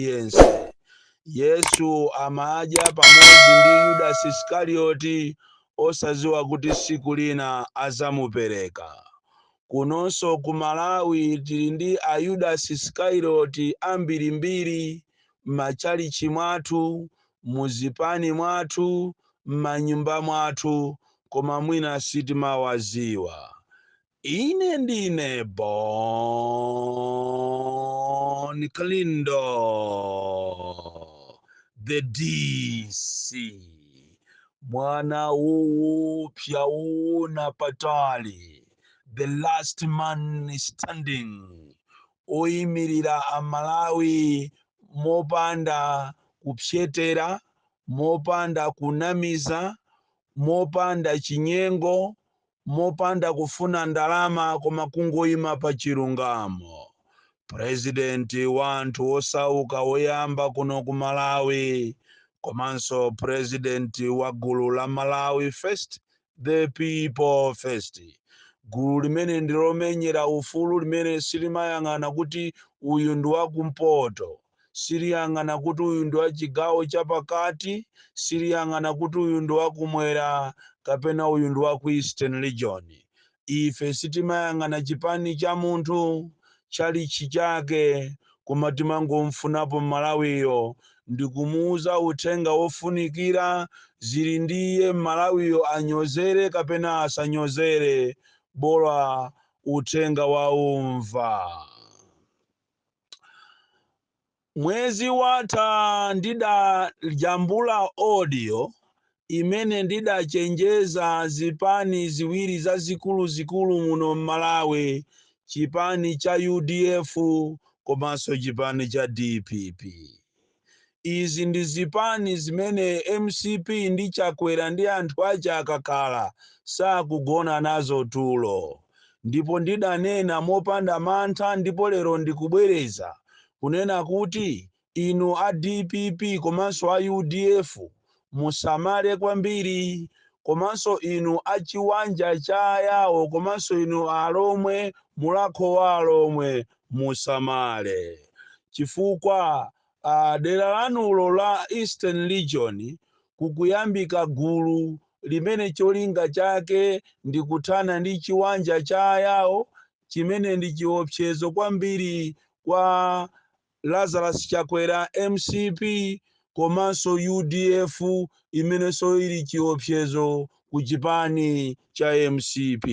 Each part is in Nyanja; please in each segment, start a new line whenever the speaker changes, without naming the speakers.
Aliyense Yesu amadya pamodzi ndi Yudasi Isikarioti osadziwa kuti tsiku lina adzamupereka. Kunonso ku Malawi tili ndi a Yudasi Isikarioti ambirimbiri m'matchalitchi mwathu, muzipani mwathu, m'manyumba mwathu, koma mwina sitimawadziwa. Ine ndine Bon Kalindo, the DC, mwana woopsa woona patali, the last man standing, oyimirira Amalawi mopanda kupsetera, mopanda kunamiza, mopanda chinyengo, mopanda kufuna ndalama, koma kungoyima pa chilungamo. Purezidenti wa anthu osauka woyamba kuno ku Malawi, komanso purezidenti wa gulu la Malawi First, the People First, gulu limene ndilomenyera ufulu, limene silimayang'ana kuti uyu ndi wakumpoto, siliyang'ana kuti uyu ndi wa chigawo chapakati, siliyang'ana kuti uyu ndi wakumwera kapena uyu ndi wa ku Eastern Region. Ife sitimayang'ana chipani cha munthu, chalichi chake, koma timangomfunapo Mmalawiyo ndikumuuza uthenga wofunikira. Zili ndiye Mmalawiyo anyozere kapena asanyozere, bola uthenga waumva. Mwezi watha ndidajambula audio imene ndidachenjeza zipani ziwiri zazikuluzikulu muno m'Malawi, chipani cha UDF komanso chipani cha DPP. Izi ndi zipani zimene MCP ndi Chakwera ndi anthu ache akakhala sakugona nazo tulo. Ndipo ndidanena mopanda mantha, ndipo lero ndikubwereza kunena kuti inu a DPP komanso a UDF musamale kwambiri, komanso inu a chiwanja cha Ayawo, komanso inu Alomwe, mulakho wa Alomwe, musamale, chifukwa dera lanulo la Eastern Region kukuyambika gulu limene cholinga chake ndi kuthana ndi chiwanja cha Ayawo, chimene ndi chiopsezo kwambiri kwa Lazarus Chakwera, MCP komanso UDF, imenenso ili chiopsezo ku chipani cha MCP.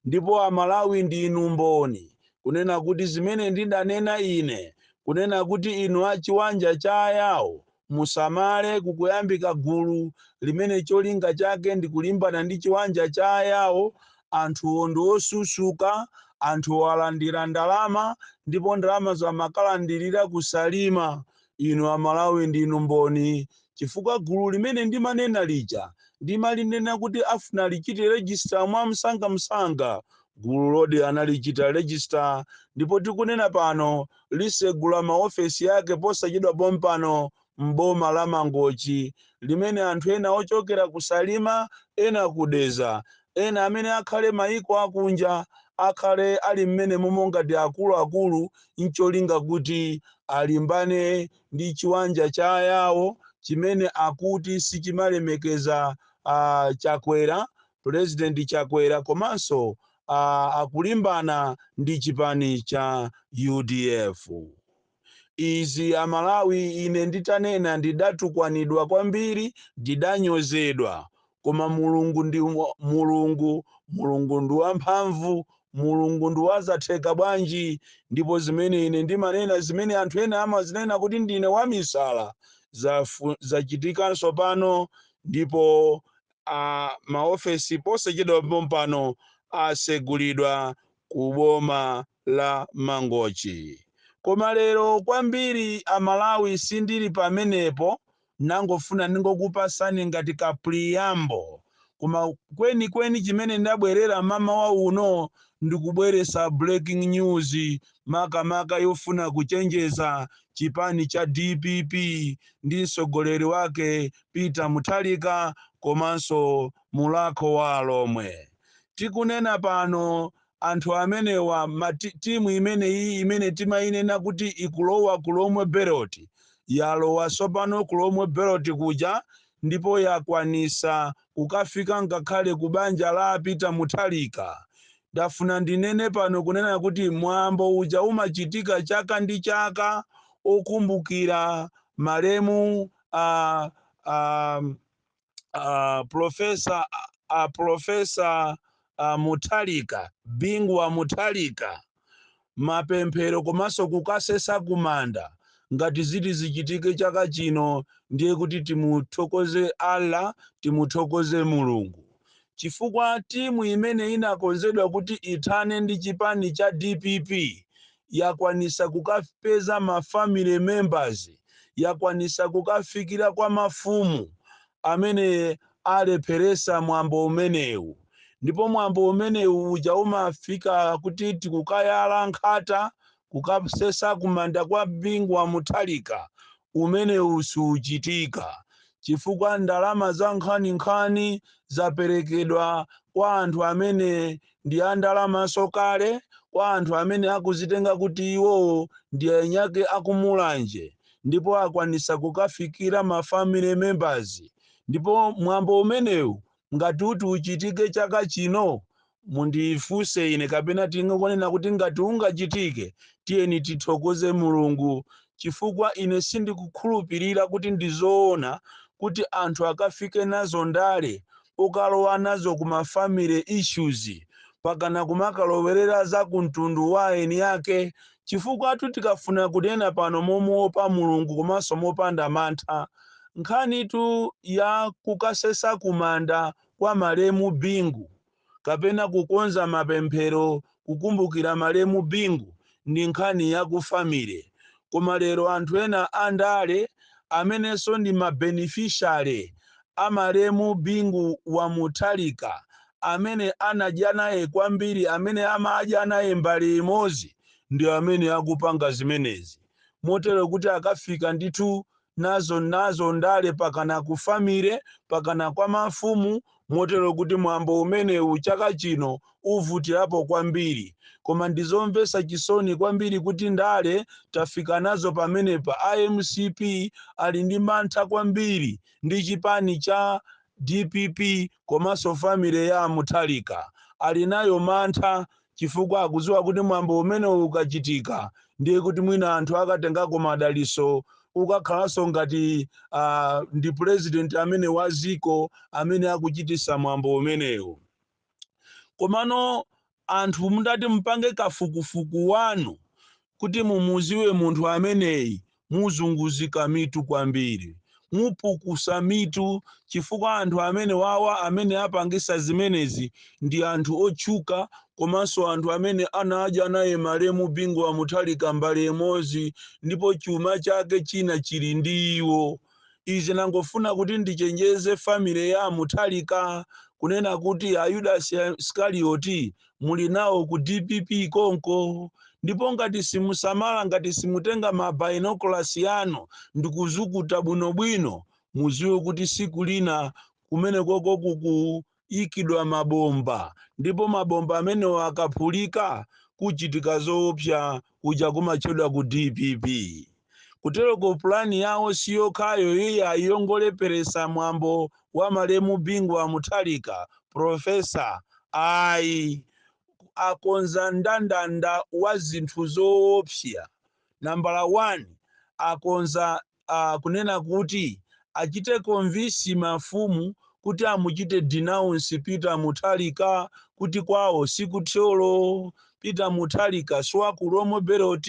Ndipo Amalawi ndinu mboni kunena kuti zimene ndidanena ine kunena kuti inu a chiwanja cha Ayawo musamale, kukuyambika gulu limene cholinga chake ndi kulimbana ndi chiwanja cha Ayawo. Anthuwo ndi osusuka, anthuwo alandira ndalama, ndipo ndalama zamakalandirira kusalima. Inu Amalawi ndinu mboni, chifukwa gulu limene ndimanena lija ndimalinena kuti afuna lichite register mwa msangamsanga. Gulu lodi analichita register, ndipo tikunena pano lisegula maofesi yake posachedwa pompano m'boma la Mangochi, limene anthu ena ochokera kusalima, ena kudeza, ena amene akhale mayiko akunja akhale ali mmene momwe ngati akuluakulu, ncholinga kuti alimbane ndi chiwanja cha Ayawo chimene akuti sichimalemekeza Chakwera, President Chakwera, komanso akulimbana ndi chipani cha UDF. Izi Amalawi, ine nditanena ndidatukwanidwa kwambiri, ndidanyozedwa, koma Mulungu ndi Mulungu. Mulungu ndi wamphamvu, Mulungu ndi wazatheka bwanji. Ndipo zimene ine ndimanena, zimene anthu ena amazinena kuti ndine wamisala, zachitikanso pano, ndipo maofesi posachedwa pompano asegulidwa ku boma la Mangochi. Koma lero kwambiri Amalawi sindili pamenepo, nangofuna ndingokupasani ngati ka preamble. Koma kwenikweni chimene ndabwerera mamawa uno ndikubweresa breaking news, makamaka yofuna kuchenjeza chipani cha DPP ndi mtsogoleri wake Peter Mutharika komanso mulakho wa Alomwe. Tikunena pano Anthu amenewa, timu imeneyi imene timayinena kuti ikulowa ku Lomwe Belt, yalowa tsopano ku Lomwe Belt kuja, ndipo yakwanisa kukafika ngakhale ku banja la Peter Mutharika. Ndafuna ndinene pano kunena kuti mwambo uja umachitika chaka ndi chaka okumbukira malemu Professor Mutharika, Bingu wa Mutharika, mapemphero komanso kukasesa kumanda. Ngati ziti zichitike chaka chino, ndiye kuti timuthokoze Allah, timuthokoze Mulungu, chifukwa timu imene inakonzedwa kuti ithane ndi chipani cha DPP yakwanisa kukapeza ma family members, yakwanisa kukafikira kwa mafumu amene alepheresa mwambo umenewu. Ndipo mwambo umenewu uja umafika kuti tikukayala nkhata, kukasesa kumanda kwa Bingu wa Mutharika, umenewu suchitika chifukwa ndalama za nkhaninkhani zaperekedwa kwa anthu amene ndi a ndalamaso kale, kwa anthu amene akuzitenga kuti iwowo ndi anyake akumulanje, ndipo akwanisa kukafikira ma family members. Ndipo mwambo umenewu ngati uti uchitike chaka chino, mundifunse ine kapena tingonena kuti ngati ungachitike, tiyeni tithokoze Mulungu, chifukwa ine sindikukhulupirira kuti ndizoona kuti anthu akafike nazo ndale, ukalowa nazo kuma family issues, pakana kumakalowerera za kumtundu wa eni yake. Chifukwa tikafuna kunena pano momuopa Mulungu komanso mopanda mantha, nkhanitu ya kukasesa kumanda kwa malemu Bingu kapena kukonza mapemphero kukumbukira malemu Bingu ndi nkhani ya ku family. Koma lero anthu ena andale amenenso ndi ma beneficiary amalemu Bingu wa Mutharika, amene anadya naye kwambiri, amene amadya naye mbali imodzi, ndi amene akupanga zimenezi, motero kuti akafika ndithu nazo ndale pakana ku family, pakana kwa mafumu, motero kuti mwambo umenewu chaka chino uvutirapo kwambiri. Koma ndizomvetsa chisoni kwambiri kuti ndale tafika nazo pamenepa. IMCP ali ndi mantha kwambiri ndi chipani cha DPP komanso family ya Mutharika. Ali nayo mantha chifukwa akudziwa kuti mwambo umenewu ukachitika, ndiye kuti mwina anthu akatengako madaliso, ukakhalanso ngati ndi president amene wa ziko amene akuchitisa mwambo umenewu. Komano anthu mundati mpange kafukufuku wanu kuti mumuziwe munthu ameneyi, muzunguzika mitu kwambiri, mupukusa mitu, chifukwa anthu amene wawa amene apangisa zimenezi ndi anthu otchuka komanso anthu amene anadya naye malemu Bingu wa Mutharika mbali imodzi, ndipo chuma chake china chili ndi iwo. Izi nangofuna kuti ndichenjeze family ya Mutharika kunena kuti a Yudas Iskarioti muli nawo ku DPP konko, ndipo ngati simusamala, ngati simutenga ma binoculars yanu ndikuzukuta bwinobwino, muziwe kuti siku lina kumene koko kukuyikidwa mabomba, ndipo mabomba amenewo akaphulika kuchitika zoopsa kuja kumatchedwa ku DPP. Kuteroko pulani yawo siyokhayo iya yongoleperesa mwambo wa malemu Bingu wa Mutharika Professor, ayi. Akonza ndandanda wa zinthu zoopsa. Nambala 1, akonza kunena kuti achite convince mafumu kuti amuchite denounce Peter Mutharika kuti kwawo sikuthyolo, Peter Mutharika siwaku Lomwe Belt,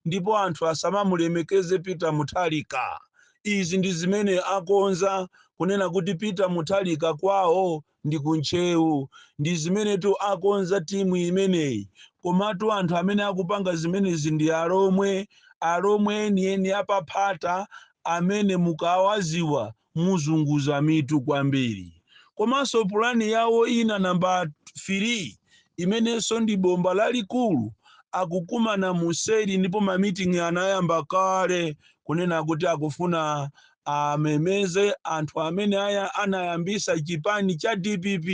ndipo anthu asamamulemekeze Peter Mutharika. Izi ndi zimene akonza, kunena kuti Peter Mutharika kwawo ndi kuntchewu. Ndi zimenetu akonza timu imeneyi. Komatu anthu amene akupanga zimenezi ndi Alomwe, Alomwe enieni apaphata, amene mukawaziwa muzunguza mitu kwambiri. Komanso pulani yawo ina namba 3, imenenso ndi bomba lalikulu, akukumana museri ndipo ma meeting anayamba kale, kunena kuti akufuna amemeze anthu amene aya anayambisa chipani cha DPP.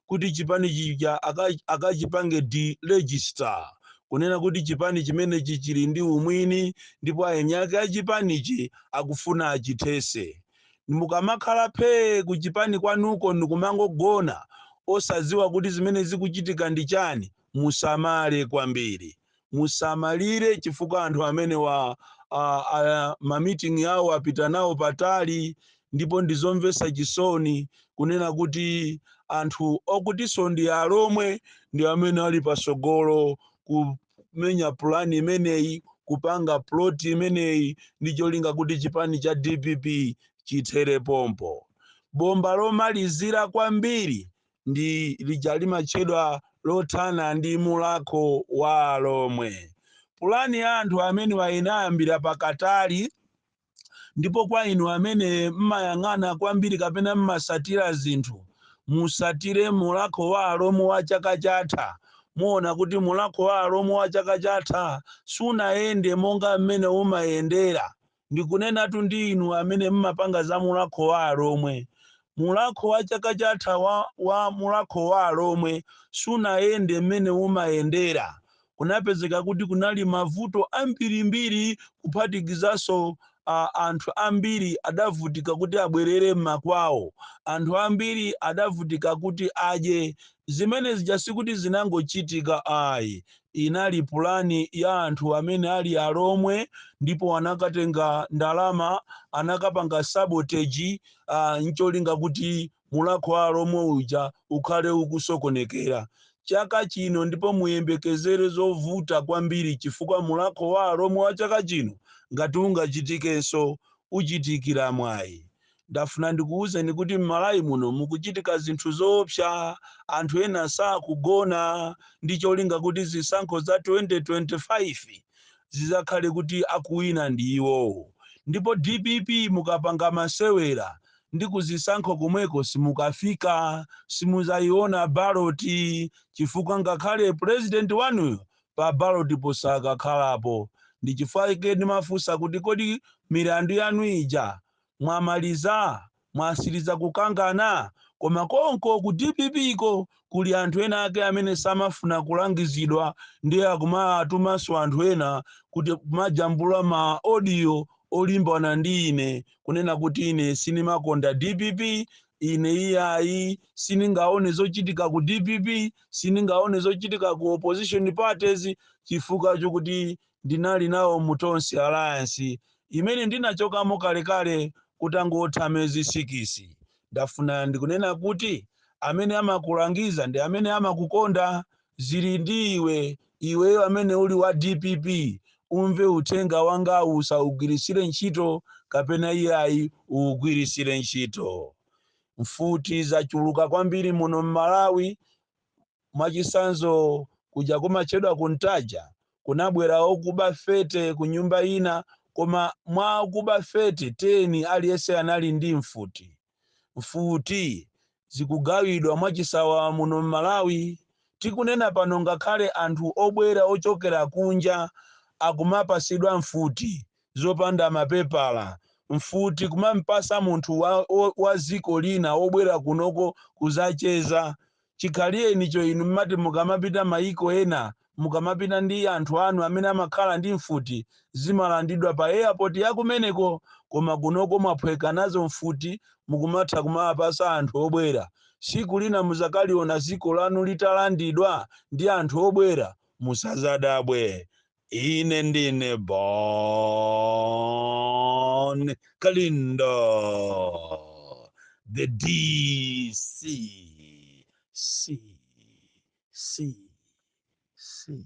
Kuti chipani chija akachipange deregister, kunena kuti chipani chimenechi chili ndi umwini ndipo eni ake a chipanichi akufuna achithese. Mukamakhala phee ku chipani kwanuko ndikumangogona osadziwa kuti zimene zikuchitika ndi chani, musamale kwambiri, musamalire, chifukwa anthu amene wa mamitingi awo apita nawo patali. Ndipo ndizomvetsa chisoni kunena kuti anthu okutinso ndi Alomwe ndi amene ali pasogolo kumenya pulani imeneyi, kupanga plot imeneyi ndi cholinga kuti chipani cha DPP chithere pompo. Bomba lomalizira kwambiri ndi lija limatchedwa lothana ndi Mulakho wa Alomwe. Pulani ya anthu amene inayambira pakatali. Ndipo kwa inu amene mmayang'ana kwambiri kapena mmasatira zinthu, musatire Mulakho wa Alomwe wa chaka chatha, muona kuti Mulakho wa Alomwe wa chaka chatha sunayende monga mmene umayendera. Ndikunenatu ndi inu amene mmapanga za Mulakho wa Alomwe. Mulakho wa chaka chatha wa Mulakho wa Alomwe sunayende mmene umayendera. Kunapezeka kuti kunali mavuto ambirimbiri, kuphatikizanso anthu ambiri adavutika kuti abwerere m'makwawo, anthu ambiri adavutika kuti adye. Zimene zija sikuti zinangochitika ayi, inali pulani ya anthu amene ali Alomwe, ndipo anakatenga ndalama, anakapanga sabotage ncholinga kuti Mulakho wa Alomwe uja ukhale ukusokonekera chaka chino. Ndipo muyembekezere zovuta kwambiri, chifukwa Mulakho wa Alomwe wa chaka chino, ngati ungachitikenso, uchitikira mwayi. Ndafuna ndikuwuzeni kuti m'Malawi muno mukuchitika zinthu zoopsa. Anthu ena sakugona ndi cholinga kuti zisankho za 2025 zizakhale kuti akuwina ndi iwowo. Ndipo DPP, mukapanga masewera ndi kuzisankho komweko, simukafika, simuzayiona ballot, chifukwa ngakhale president wanuyo pa ballot posakakhalapo. Ndi chifukwa chake ndimafunsa kuti kodi milandu yanu ija mwamaliza, mwasiriza kukangana? Koma konko ku DPP ko kuli anthu ena ake amene samafuna kulangizidwa, ndiye akumatumanso anthu ena kuti kumajambula ma audio olimbana ndi ine, kunena kuti ine sinimakonda DPP, ine iyayi siningaone zochitika ku DPP, siningaone zochitika ku opposition parties, chifukwa chokuti ndinali nawo mu Tonse Alliance imene ndinachokamo kalekale kutangotha miyezi 6. Ndafuna ndikunena kuti amene amakulangiza ndi amene amakukonda. Zili ndi iwe, iweyo amene uli wa DPP, umve uthenga wangawu, usaugwirisire ntchito kapena iyayi uwugwirisire ntchito. Mfuti zachuluka kwambiri muno m'Malawi. Mwachisanzo, kuja kumatchedwa kuntaja, kunabwera okuba 30 ku nyumba ina, koma mwa okuba 30, 10 aliyense anali ndi mfuti. Mfuti zikugawidwa mwachisawa muno m'Malawi. Tikunena pano, ngakhale anthu obwera ochokera kunja akumapasidwa mfuti zopanda mapepala. Mfuti kumampasa munthu wa ziko lina obwera kunoko kuzacheza. Chikhaliyenicho inu mmati mukamapita mayiko ena, mukamapita ndi anthu anu amene amakhala ndi mfuti, zimalandidwa pa airport yakumeneko. Koma kunoko mwaphweka nazo mfuti, mukumatha kumawapasa anthu obwera. Siku lina muzakaliona ziko lanu litalandidwa ndi anthu obwera, musazadabwe. Ine ndine Bon Kalindo, the DC C C C C.